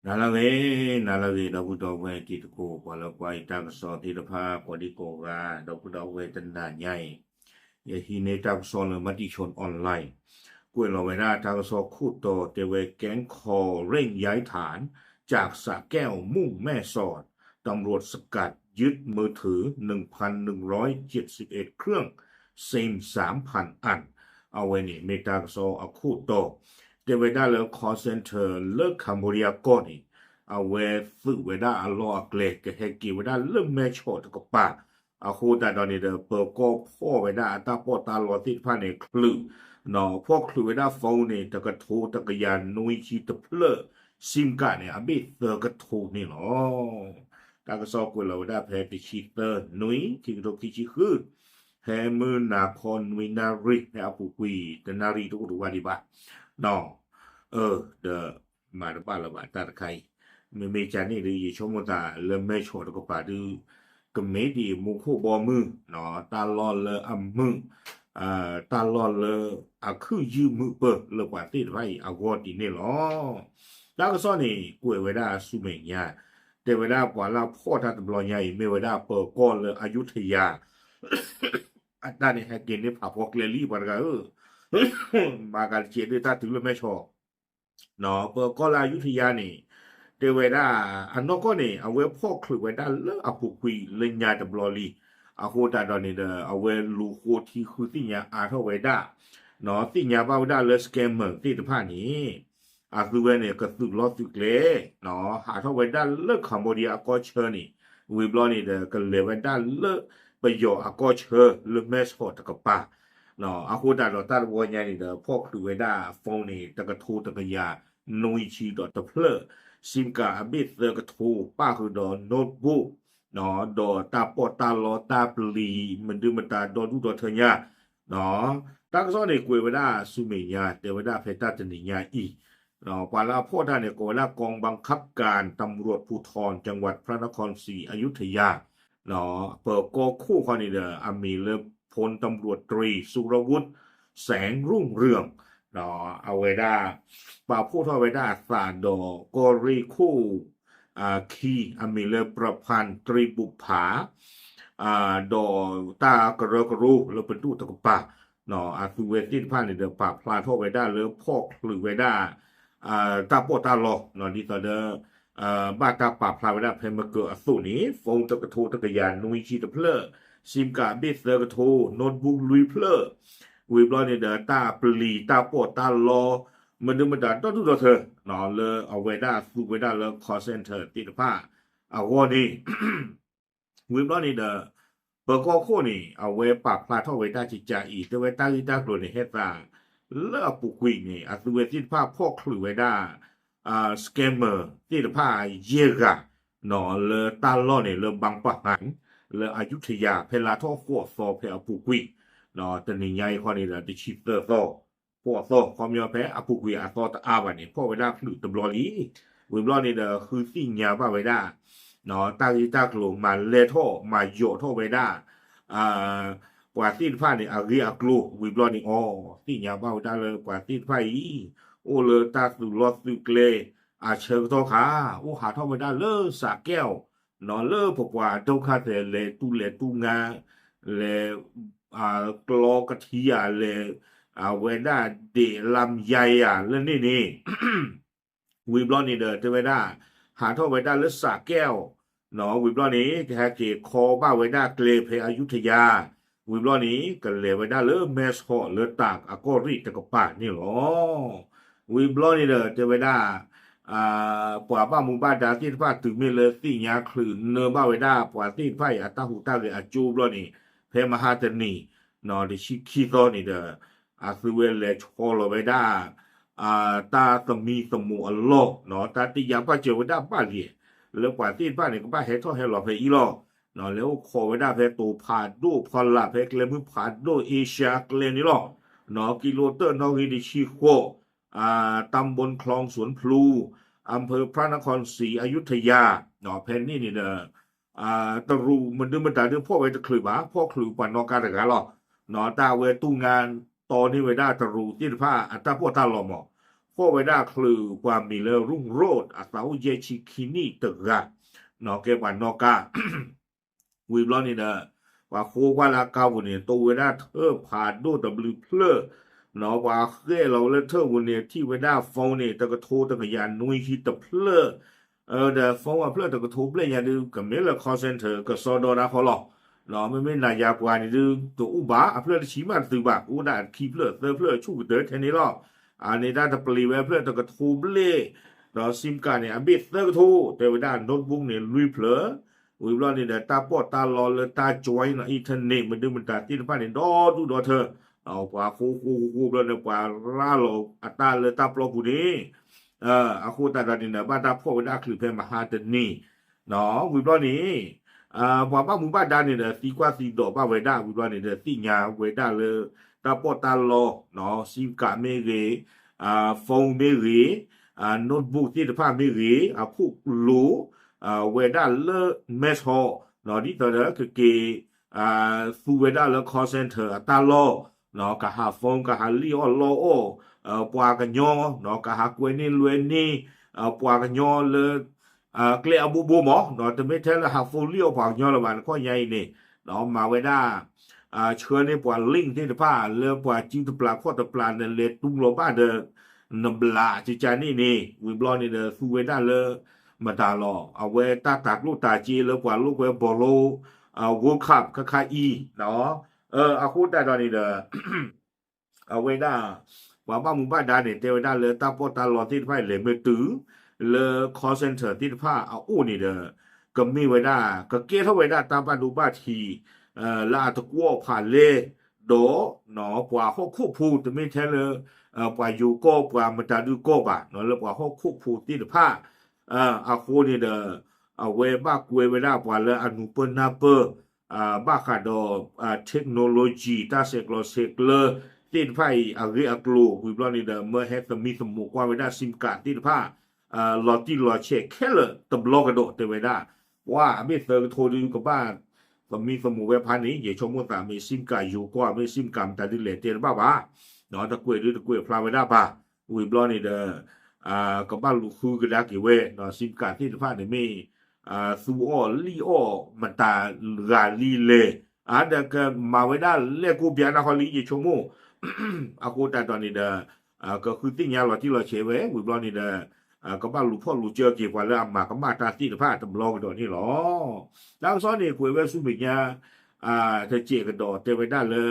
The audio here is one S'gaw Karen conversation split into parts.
နၤလၢအဂ့ၤ, နၤလၢအဂ့ၤ ဒီပုၢ်ဒီဝဲၢ်တံၤသကိး ပှၤလၢကွၢ်ယတၢ်ကစီၣ်သ့ၣ်တဖၣ် ကိးဒံကိးဂၤ ဒီပုၢ်ဒီဝဲၢ်တနၤညါအံၤ, ယဟံးန့ၢ်တၢ်ကစီၣ်လၢ Matichon Online ကွဲးလီၤဝဲဒၣ်တၢ်ကစီၣ်ခိၣ်တီတဲဝဲ แก๊งคอร์เร่งย้ายฐาน จากสระแก้วมุ่งแม่สอด ตำรวจสกัดยึดมือถือ หนึ่งพันหนึ่งร้อยเจ็ดสิบเอ็ด เครื่อง ซิม สามพัน อัน အဝဲန့ၣ်မ့ၢ်တၢ်ကစီၣ်အခိၣ်တီ တဲဝဲဒၣ်လၢ call center လၢ Cambodia ကီၢ်န့ၣ် အဝဲသုးဝဲဒၣ်အလီၢ်အကျဲ ကဟဲက့ၤဝဲဒၣ်လၢမဲဆီးတကပၤ, အဃိသတးဒီးန့ၣ်ဒီး ပၢၤကီၢ်ဖီၣ်ဝဲဒၣ်အတၢ်ပီးတၢ်လီသ့ၣ်တဖၣ်န့ၣ် ချုး, ဖီၣ်ချုးဝဲဒၣ် phone န့ၣ် တကထိတကယၤနွံဆံတဖျၢၣ်, SIM card န့ၣ် အဘ့ၣ်သၢကထိန့ၣ်လီၤ. တၢ်ကစီၣ်ကွဲးလီၤဝဲဒၣ်ဖဲတဆံသၢနွံ ခံကထိခံဆံဃု ဖဲမုၢ်နၤခီနွံနၣ်ရံၣ် ဖဲအပူၤကွံာ်တနၣ်ရံၣ်တအိၣ်တဝၢ်ဒံးဘၣ်, ဒီး ဒီး မၤတဘၣ်လၢၤဘၣ်တၢ်တခါအံၤ, မ့မ့ၢ်ကန့ၣ်ဒီး ယဆိကမိၣ်သးလၢမဲဆီးတကပၤဒုး ကမ့ၢ်ဒ်အံၤ မူခိၣ်ဘီမုၢ်, တၢ်လီၢ်လၢအမုာ်, တၢ်လီၢ်လၢအခုၣ်ယုၢ်မုာ်ပၢၢ်လၢပှၤသ့ၣ်တဖၣ်အံၤအဂီၢ်ဒ်န့ၣ်လီၤ. တၢ်ကစီၣ်န့ၣ် ကွဲးဝဲဒၣ်ဆူမဲာ်ညါ, တဲဝဲဒၣ်ပှၤလၢအဖီၣ်တၢ်တဘျီညါအံၤ မ့ၢ်ဝဲဒၣ်ပၢၤကီၢ်လၢအယူထယၤ အတၢ်န့ၣ်ဟဲက့ၤန့ၢ်ဖးဖီကျဲလံ ပှၤတဂၤဧၢ, မၤကၤတကဲးဒုးတၢ်တုၤလၢမဲဆီး ပၢၤကီၢ်လၢအယူထယၤန့ၣ် တဲဝဲဒၣ် အနီၢ်ကီၢ်န့ၣ် အဝဲဖီၣ်ချုးဝဲဒၣ်လၢအပူၤကွံာ်လၢညါတဘျီလံ, အဃိသတးဒီးန့ၣ်ဒီး အဝဲလူၤဃိထံဃုသ့ၣ်ညါအါထီၣ်ဝဲဒၣ်, သ့ၣ်ညါဘၣ်ဝဲဒၣ်လၢ scammer သ့ၣ်တဖၣ်န့ၣ် အသုဝဲန့ၣ် ကသုးလီၢ်သုးကျဲ ဟးထီၣ်ဝဲဒၣ်လၢ Cambodia အကီၢ်ဆၢန့ၣ်, ဝံၤဘျီန့ၣ်ဒီး ကလဲၤဝဲဒၣ်လၢပယီၤအကီၢ်ဆၢလၢမဲဆီးတကပၤ, အဃိသတးဒီးတၢ်တဘျီညါန့ၣ်ဒီး ဖီၣ်ချုးဝဲဒၣ် phone န့ၣ် တကထိတကယၤနွံဆံဒီးတဖျၢၣ်, SIM card အဘ့ၣ်သၢကထိ ပၣ်ဃုာ်ဒီး notebook ဒီးတၢ်ပီးတၢ်လီတၢ်ပျံၤ မဒုမတၤဒီဒူၣ်ဒီထၢညါ, တၢ်ကစီၣ်န့ၣ်ကွဲးဝဲဒၣ်ဆူမဲာ်ညါ တဲဝဲဒၣ်ဖဲတၢ်တနံၤညါအံၤ, ပှၤလၢအဖီၣ်တၢ်န့ၣ် ကိးဝဲဒၣ် กองบังคับการตำรวจภูธรจังหวัดพระนครศรีอยุธยา ပၢၤကီၢ်ခိၣ်ဃီန့ၣ်ဒီး အမံၤလၢ พลตำรวจตรีสุรวุฒิ แสงรุ่งเรือง အဝဲဒၣ် ပာ်ဖှိၣ်ထီၣ်ဝဲဒၣ်အသးဒီး ကီၢ်ရ့ၣ်ခိၣ် ခံ အမံၤလၢ ประพันธ์ ตรีบุปผา ဒီးတၢ်ကရၢကရိလၢပဒိၣ်တကပၤ, အသုဝဲသ့ၣ်တဖၣ်န့ၣ်ဒီး ပာ်ဖျါထီၣ်ဝဲဒၣ်လၢဖီၣ်ချုးဝဲဒၣ် တၢ်ပီးတၢ်လီ, ဒ်သိးဒီး ဘၣ်တၢ်ပာ်ဖျါဝဲဒၣ်ဖဲမကၢၤအသိးန့ၣ် phone တကထိတကယၤနွံဆံတဖျၢၣ်, SIM card ဘ့ၣ်သၢကထိ, notebook လွံၢ်ဖျၢၣ်, ဝံၤဘျီန့ၣ်ဒီး တၢ်ပျံၤတၢ်ပီးတၢ်လီ မဒုမတၤဒီဒူၣ်ဒီထၢ လၢအဝဲဒၣ်သူဝဲဒၣ်လၢ call center သ့ၣ်တဖၣ်အဂီၢ်န့ၣ် ဝံၤဘျီန့ၣ်ဒီး ပၢၤကီၢ်ခိၣ်န့ၣ် အဝဲပာ်ဖျါထီၣ်ဝဲဒၣ်ကကးအံၤ တဲဝဲတၢ်ဂ့ၢ်တၢ်ကျိၤန့ၣ် ဟဲသးလၢအပူၤကွံာ်န့ၣ် အသုဝဲသ့ၣ်တဖၣ်ဖီၣ်ချုးဝဲဒၣ် scammer သ့ၣ်တဖၣ်ယဲၢ်ဂၤ လၢတၢ်လီၢ်န့ၣ်လၢ บางปะหัน လၢအယူထယၤ ဖဲလါထီၣ်ဃိးသီဖဲအပူၤကွံာ်, တနံၤညါအံၤခီန့ၣ်ဒီး တဆံသၢသီ ဃိးသီ ခီပညီဖဲအပူၤကွံာ်အသီတအါဘၣ်န့ၣ် ဖီၣ်ဝဲဒၣ်ချုးတဘျီလံ. ဝံၤဘျီန့ၣ်ဒီး ဃုသ့ၣ်ညါဘၣ်ဝဲဒၣ် တၢ်ဂ့ၢ်တၢ်ကျိၤ မၤလဲၢ်ထီၣ်မၤယီၤထီၣ်ဝဲဒၣ် ပှၤသ့ၣ်တဖၣ်န့ၣ် အဂ့ၢ်အကျိၤ ဝံၤဘျီန့ၣ်အီၤ သ့ၣ်ညါဘၣ်ဝဲဒၣ်လၢပှၤသ့ၣ်တဖၣ်အံၤ အိၣ်လၢတၢ်သုးလီၢ်သုးကျဲ အဆၢကတီၢ်ခါ အိၣ်ဟးထီၣ်ဝဲဒၣ်လၢ စးကဲၣ်အီၤ လၢပပှၤဒုက္ခသည်လဲၤတူၢ်လဲၤတူၢ်ငါ လဲၤ ကျီကထံယၤလဲၤ အဝဲဒၣ်ဒ့းလါယါယၤလၢန့ၣ်န့ၣ် ဝံၤဘျီန့ၣ်ဒီး တဲဝဲဒၣ် ဟးထီၣ်ဝဲဒၣ်လၢစးကဲၣ်အီၤ ဝံၤဘျီန့ၣ် ကဟဲက့ၤခီဘၣ်ဝဲဒၣ်ကျဲဖဲအယူထယၤ ဝံၤဘျီန့ၣ် ကလဲၤဝဲဒၣ်လၢမဲဆီးလၢတၢ်အကီၢ်ရ့ၣ်တကပၤန့ၣ်လီၤ. ဝံၤဘျီန့ၣ်ဒီး တဲဝဲဒၣ် ပှၤဘၣ်မူဘၣ်ဒါသ့ၣ်တဖၣ်တုၤမ့ၢ်လၢသ့ၣ်ညါချုးနၢဘၣ်ဝဲဒၣ် ပှၤသ့ၣ်တဖၣ်အံၤအတၢ်ဟူးတၢ်ဂဲၤအကၠိဘျီန့ၣ် ဖဲမဟါတနံၤ တဆံခံသီန့ၣ်ဒီး အသုဝဲလဲၤဆီလီၤဝဲဒၣ် တၢ်သမံသမိးအလီၢ် တၢ်တယာ်ဘၣ်စၢၤဝဲဒၣ်ဘၣ်လံ လၢပှၤသ့ၣ်တဖၣ်န့ၣ် ကဘၣ်ဟဲထီၣ်ဟဲလီၤဖဲအံၤလီၤ. လဲၤအိၣ်ခိးဝဲဒၣ်ဖဲတိၤဖးဒိၣ်ဖီလာ် ဖဲကျဲမုၢ်ဖးဒိၣ် အ့ရှါကျဲန့ၣ်လီၤ. ကံလိတၢၣ်နီၣ်ဂံၢ်တဆံဃိး ตำบลคลองสวนพลู อำเภอพระนครศรีอยุธยา ဖဲန့ၣ်န့ၣ်ဒီး တရူးမဒုမတၤဒုးဖီၣ်ဝဲတချုးဘၣ် ဖီၣ်ချုးပှၤနီၣ်ကါတဂၤလီၤ. တၢ်အဝဲတူၢ်ငါတီန့ၢ်ဝဲဒၣ်တရူးသ့ၣ်တဖၣ်အတၢ်ပီးတၢ်လီမး ပှၤဖီၣ်ဝဲဒၣ်ချုးပှၤမံၤလၢ Rung Road အသးအိၣ်ယဲၢ်ဆံခံနံၣ်တဂၤ နီၢ်ကဲပှၤနီၣ်ကါ ဝံၤဘျီန့ၣ်ဒီး ပှၤဃိကွၢ်လၢအကါပူၤန့ၣ် တိဝဲဒၣ်ထၢၣ်ဖးဒိၣ်တဘျုးဖျၢၣ်, နီၢ် ပှၤဃဲၣ်လီၤဝဲလၢထၢၣ်ပူၤန့ၣ် ထံၣ်ဝဲဒၣ် phone န့ၣ် တကထိတကယၤနွံဆံတဖျၢၣ်, ဒီး phone အဖျၢၣ်တကထိဘျဲၣ်ညါဒုး ကမ့ၢ်လၢ call center ကစီဒီဒၣ်ဃီလီၤ. မ့မ့ၢ်နၤယၤပှၤန့ၣ်ဒုး တအိၣ်ဘၣ် အဖျၢၣ်တဆံမးတတုၤဘၣ် အိၣ်ဒၣ်ခံဖျၢၣ်သၢဖျၢၣ်ဆူၣ်ကတၢၢ်ထဲန့ၣ်လီၤ. အန့ၣ်တၢ်တပျံၤဝဲအဖျၢၣ်တကထိဘျဲၣ်, ဒီး sim card န့ၣ် အဘ့ၣ်သၢကထိ တဲဝဲဒၣ် notebook န့ၣ် လွံၢ်ဖျၢၣ်, ဝံၤဘျီန့ၣ်ဒီး တၢ်ပီးတၢ်လီလၢတၢ် join internet မနုၤမတၤသ့ၣ်တဖၣ်န့ၣ် ဒီဒူၣ်ဒီထၢ, ပှၤဃိဃိဃိဃိဘျီန့ၣ် ပှၤရၤလီၤအတၢ်လၢတၢ်ပျီပူၤန့ၣ် အဃိသတးဒီးန့ၣ်ဒီး ဘၣ်တၢ်ဖီၣ်ဝဲဒၣ်ချုးဖဲမဟါတနံၤ, ဝံၤဘျီန့ၣ် ပှၤဘၣ်မူဘၣ်ဒါန့ၣ်ဒီး သံကွၢ်သံဒိးဘၣ်ဝဲဒၣ် ဝံၤဘျီန့ၣ်ဒီး သ့ၣ်ညါဝဲဒၣ်လၢ တၢ်ပီးတၢ်လီ, sim card မ့ၢ်ဂ့ၤ, phone မ့ၢ်ဂ့ၤ, notebook သ့ၣ်တဖၣ်မ့ၢ်ဂ့ၤ အခိၣ်လိာ် ဝဲဒၣ်လၢ mess hall ဒ်သိးဒီးကက့ၤ သူဝဲဒၣ်လၢ call center အတၢ်လီၢ်, ကဟး phone ကဟးလံၣ်အီၣ်လီအီၣ် ပှၤကညီ, ကဟးကွဲန့ၢ်လွဲန့ၢ် ပှၤကညီလၢ ကျဲအဘိဘိမး, တမ့ၢ်ထဲလၢဟး phone လံၣ်အီၣ်ပှၤကညီလၢၤဘၣ် နခီၣ်ညါအံၤန့ၣ်, မၤဝဲဒၣ် ဆှၢန့ၢ်ပှၤ link သ့ၣ်တဖၣ် လၢပှၤစုတပျၢၤခီၣ်တပျၢၤန့ၣ် လဲၤတူၢ်လီၤဘၣ်ဒီး နဘျးကကန့ၣ်န့ၣ် ဝံၤဘျီန့ၣ်ဒီး သူဝဲဒၣ်လၢ မတၤလီၤ အဝဲတၢ်တၤကျိၣ်တၤစ့လၢပှၤလိာ်ကွဲ bowling World Cup ခါခါအံၤ, အဃိသတးဒီးန့ၣ်ဒီး အဝဲဒၣ် ပှၤဘၣ်မူဘၣ်ဒါန့ၣ် တဲဝဲဒၣ်လၢတၢ်ပီးတၢ်လီသ့ၣ်တဖၣ်အံၤ လဲၤမ့ၢ်တုၤ လၢ call center သ့ၣ်တဖၣ်အအိၣ်န့ၣ်ဒီး ကမ့ၢ်ဝဲဒၣ် ကကဲထီၣ်ဝဲဒၣ်တၢ်ဘၣ်ဒိဘၣ်ထံး လၢအတကွီၣ်ဖးလဲၢ် ဒီး ပှၤဟီၣ်ခိၣ်ဖိ တမ့ၢ်ထဲလၢ ပှၤယိၤကီၢ် ပှၤမတၤဒုကီၢ်ဘၣ် လၢပှၤဟီၣ်ခိၣ်ဖိသ့ၣ်တဖၣ် အဃိန့ၣ်ဒီး အဝဲဘၣ်ကွဲဝဲဒၣ်ပှၤလၢအနူၤပၢၢ်နၢ်ပၢၢ် ဘၣ်ဃးဒီး technology တၢ်ဆဲးကျိးဆဲးကျၢသ့ၣ်တဖၣ်အံၤ အဂ့ၢ်အကျိၤ ဝံၤဘျီန့ၣ်ဒီး မၢဟဲသမံသမိးကွၢ်ဝဲဒၣ် sim card သ့ၣ်တဖၣ် လီၤတံၢ်လီၤဆဲးခဲလၢာ်တဘျီကဒီးတဲဝဲဒၣ်, ပှၤအဘ့ၣ်သၢကထိဒုးကဘၣ်သမံသမိးဝဲဖးန့ၣ် ယဆိကမိၣ်သးမ့ၢ် sim card ယိၤကီၢ် မ့ၢ် sim card မတၤဒုလဲၣ်တဲတဘၣ်ဘၣ်, တကွဲးဒုးတကွဲးဖျါဝဲဒၣ်ဘၣ်, ဝံၤဘျီန့ၣ်ဒီး ကဘၣ်လူၤဃုကဒါက့ၤဝဲ sim card သ့ၣ်တဖၣ်န့ၣ်မ့ၢ် သူအီၣ်လံၣ်အီၣ်မတၤဂၤလံလဲၣ်, ဒီးကမၤဝဲဒၣ်လဲၢ်ကိးဘျါနၢ်ဃီလံ ယဆိကမိၣ်, အဃိသတးဒီးန့ၣ်ဒီး ကဃုသ့ၣ်ညါလီၤတံၢ်လီၤဆဲးဝဲ ဝံၤဘျီန့ၣ်ဒီး ကဘၣ်လူၤဖီၣ်လူၤစၢက့ၤပှၤလၢအမၤကမၣ်တၢ်သ့ၣ်တဖၣ်တဘျီကဒီးန့ၣ်လီၤ. တၢ်ကစီၣ်န့ၣ် ကွဲးဝဲဆူမဲာ်ညါ တစဲးကဒီးတဲဝဲဒၣ်လၢ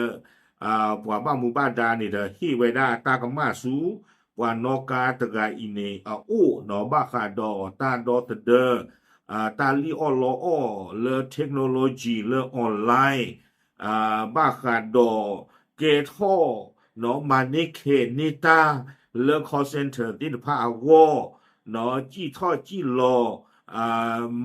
ပှၤဘၣ်မူဘၣ်ဒါန့ၣ်ဒီး ဟ့ၣ်ဝဲဒၣ်တၢ်ကမၣ်ဆူ ပှၤနီၣ်ကါတဂၤအံၤန့ၣ် အအိၣ်နီၤ ဘၣ်ဃးဒီးတၢ်ဒီသဒၢ တၢ်လံၣ်အီၣ်လီအီၣ်လၢ technology လၢ online ဘၣ်ဃးဒီးကဲထီၣ် မၤန့ၢ်ခဲးန့ၢ်တၢ်လၢ call center သ့ၣ်တဖၣ်အဂီၢ် စံၣ်ထီၣ်စံၣ်လီၤ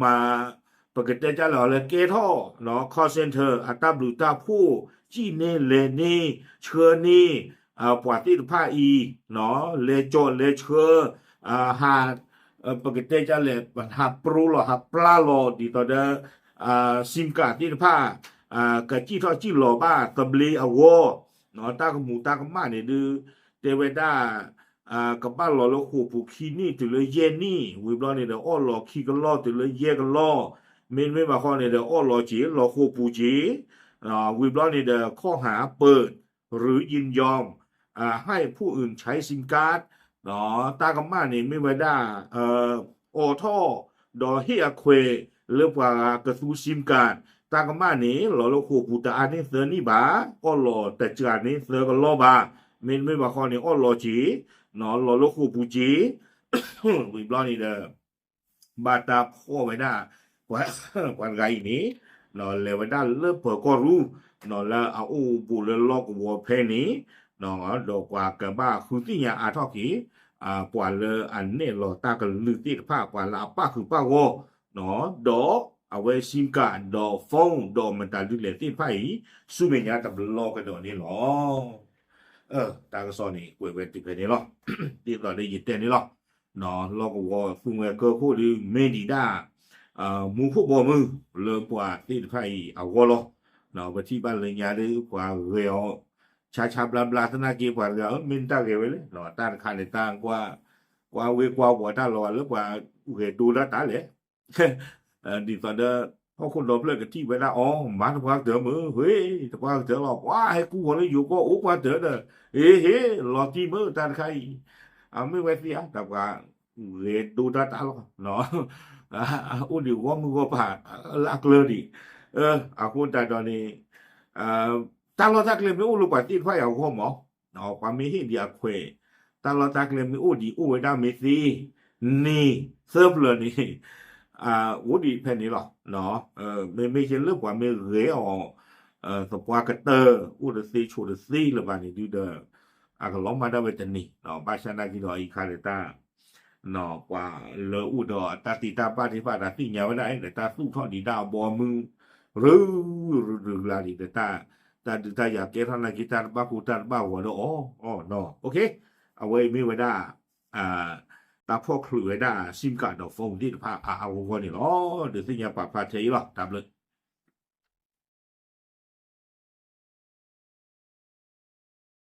မၤ ပကတဲတၢ်လၢအီၤလၢကဲထီၣ် call center အတၢ်ဘျုးတၢ်ဖှိၣ် စံၣ်န့ၢ်လဲၤန့ၢ် ဆှၢန့ၢ် ပှၤသ့ၣ်တဖၣ်အံၤ လဲၤကၠီၣ်လဲၤဆှၢ ဟး ပကတဲတၢ်လဲၣ် ဟးပြိလီၤ ဟးပျၢ်လီၤ ဒ်သိးဒီး sim card သ့ၣ်တဖၣ် ကစံၣ်ထီၣ်စံၣ်လီၤဘၣ်သဘျ့အဂီၢ် တၢ်ကမူၤတၢ်ကမၣ်န့ၣ်ဒုး တဲဝဲဒၣ် ကဘၣ်လီၤလၢဃိာ်ပူၤခံနံၣ်တုၤလၢယဲၢ်နံၣ် ဝံၤဘျီန့ၣ်ဒီး အီၣ်လီၤခံကလီၢ်တုၤလၢယဲၢ်ကလီၢ်, မ့တမ့ၢ်ဘၣ်ဃီန့ၣ်ဒီး အီၣ်လီၤက့ၤ လီၤဃိာ်ပူၤက့ၤ ဝံၤဘျီန့ၣ်ဒီး ข้อหาเปิด หรือยินยอม ให้ผู้อื่นใช้ sim card တၢ်ကမၣ်န့ၣ်မ့ၢ်ဝဲဒၣ် အိးထီၣ် ဒီးဟ့ၣ်အခွဲးလၢပှၤကသူ sim card တၢ်ကမၣ်န့ၣ် လီၤလၢဃိာ်ပူၤတအါန့ၢ်သၢနံၣ်ဘၣ်, အီၣ်လီၤတစှၤန့ၢ်သၢကလီၢ်ဘၣ်, မ့တမ့ၢ်ဘၣ်ဃီန့ၣ် အီၣ်လီၤက့ၤ လီၤလၢဃိာ်ပူၤက့ၤ ဝံၤဘျီန့ၣ်ဒီး ဘၣ်တၢ်ဖီၣ်ဝဲဒၣ် ပှၤတဂၤအံၤန့ၣ် လဲၤဝဲဒၣ်လၢပၢၤကီၢ်ရူၢ် လၢအအိၣ်ဘူးလၢလီၢ်ကဝီၤဖဲန့ၣ် ဒီးပှၤကဘၣ်ဃုသ့ၣ်ညါအါထီၣ်က့ၤ ပှၤလၢအနဲၣ်လီၤတၢ်ကလုၢ်သ့ၣ်တဖၣ် ပှၤလၢအပၣ်ဃုာ်ပၣ်ဂီၢ် ဒီးအဝဲ sim card ဒီး phone ဒီးမတၤဒုလဲၣ်သ့ၣ်တဖၣ်အံၤ ဆူမဲာ်ညါတဘျီကဒီးန့ၣ်လီၤ. တၢ်ကစီၣ်န့ၣ် ကွဲးဝဲတုၤဖဲန့ၣ်လီၤ. ဒ်သိးလၢယတဲန့ၣ်လီၤ. လီၢ်ကဝီၤသူဝဲကၢခိၣ်ဒုး မ့ၢ်ဒံးဒၣ် မူခိၣ်ဘီမုၢ်လၢပှၤသ့ၣ်တဖၣ်အံၤအဂီၢ်လီၤ. ပထံၣ်ဘၣ်လၢညါဒုး ပှၤဂဲၤအီၤ ဆါဆါဘျါဘျါသနာ်က့ ပှၤတဂၤဧၢ မ့ၢ်နတၢ်ဂဲၤဝဲလဲၣ်, တၢ်တခါန့ၣ် တၢ်ကွၢ်ဝ့ကွၢ်ဝီၤ တၢ်လီၤဂာ်လၢပှၤဂဲၤဒိတၢ်တၢ်လဲၣ် ဒ်သိးဒီး ဟီၣ်ခိၣ်ဒီဖျၢၣ်ကထံၣ်ဝဲဒၣ်အီၤ မၤတပှၢ်ကတၢၢ်မုၢ် ဟ့ၣ် တပှၢ်ကတၢၢ်လီၤ ပှၤဟဲကူၣ်ဝီၤလၢယိၤကီၢ်အိၣ်ပှၢ်တၢၢ်ဒီး ဟ့ၣ်ဟ့ၣ် လီၤတံၢ်မုၢ် တၢ်တခါအံၤ အမ့ၢ်ဝဲသ့ဧါ တၢ်ပှၤဂဲၤဒိတၢ်တၢ်လီၤ အိၣ်ဒံးဂီၢ်မုၢ်ဂီၢ်ပၤလၢအကျၢၤဒံး အဃိသတးဒီးန့ၣ် တၢ်လီၢ်တၢ်ကျဲမ့ၢ်အိၣ်လၢပှၤသ့ၣ်တဖၣ်အံၤအဂီၢ်မး ပှၤမ့ၢ်ဟ့ၣ်ဒံးအခွဲး တၢ်လီၢ်တၢ်ကျဲမ့ၢ်အိၣ်ဒံးအိၣ်ဝဲဒၣ်မ့ၢ်သ့န့ၣ် သၢဖျၢၣ်န့ၣ် အိၣ်ဒံးဖဲန့ၣ်လီၤ. မ့မ့ၢ်ယလၢပှၤမ့ၢ်ဂဲၤအီၤ သပှၢ်ကတၢၢ် အိၣ်တသ့ဆိးတသ့လၢၤဘၣ်န့ၣ်ဒုဒီး အကလီၤမၢ်ဒၣ်ဝဲတန့ၢ် ဘၣ်ဆၣ်နာ်က့ဒီးအံၤခါဒီးတၢ် ပှၤလၢအိၣ်ဒီးတၢ်သ့တၢ်ဘၣ်သ့ၣ်တဖၣ်ဒီးသ့ၣ်ညါဝဲဒၣ်ဒီး တၢ်သူၣ်ထီၣ်ဒံးတၢ်အဘီအမုၢ် ရူၤရူၤရူၤလါဒံးဒီး တၢ် တၢ်ဒုးတၢ်ယၤကဲထီၣ်နာ်က့ တၢ်တဘၣ်ကိၢ်တၢ်တဘၣ်ဂီၤဒီးအီၤ အဝဲအံၤမ့ၢ်ဝဲဒၣ် တၢ်ဖီၣ်ချုးဝဲဒၣ် SIM card ဒီး phone သ့ၣ်တဖၣ်အါအါဂီၢ်ဂီၢ်န့ၣ်လီၤ. ဒုးသ့ၣ်ညါပာ်ဖျါထဲအံၤလီၤ. တၢ်ဘျုး